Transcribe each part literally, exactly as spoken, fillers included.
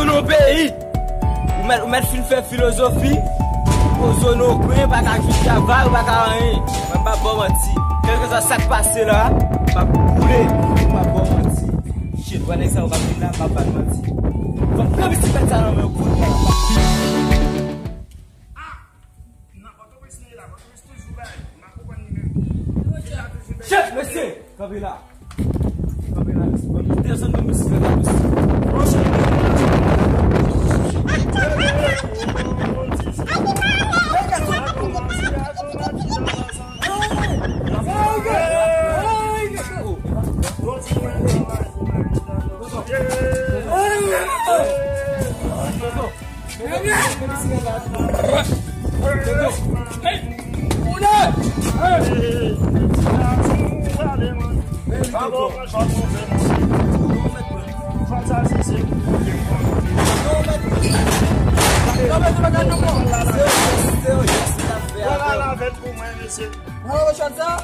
Nan peyi, ou mèt, ou mèt fin fè filozofi. Poze w nan yon kwen, pa ka jwenn travay, ou pa ka anyen. Mwen m p ap ba w manti. Kèlkeswa sa k pase la, m ap boule. M p ap ba w manti. Shit, wè nèg sa yo k ap vin la, m p ap ba n manti. Fòk pran bisiklèt sa nan men yo kounye a. Chèf, mesye! Kanpe la. Kanpe la, mesye. Desann nan bisiklèt la, mesye.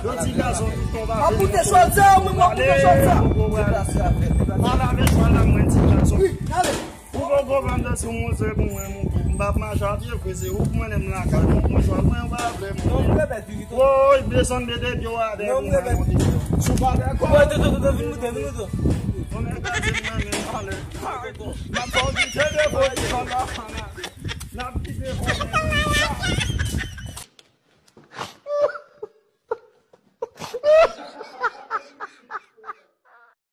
Yon ti gason ki tonbe avè mwen. Ap koute chòt sa, ou menm w ap koute chòt sa. Pale avè chwal la, mwen ti gason. Ou poko vann sou mouze pou mwen, mon pou. M p ap mache a pye vre, se ou pou mwen menm lakay mwen. Pran chwal mwen, ou pa vle mwen. Woy, desann de de pye w atè pou mwen, mon ti. Sou pa dakò. Vin moute, vin moute. Mwen menm gaze mwen menm pale. M ap fè w kite depo ti kòb la. N ap kite kòb la.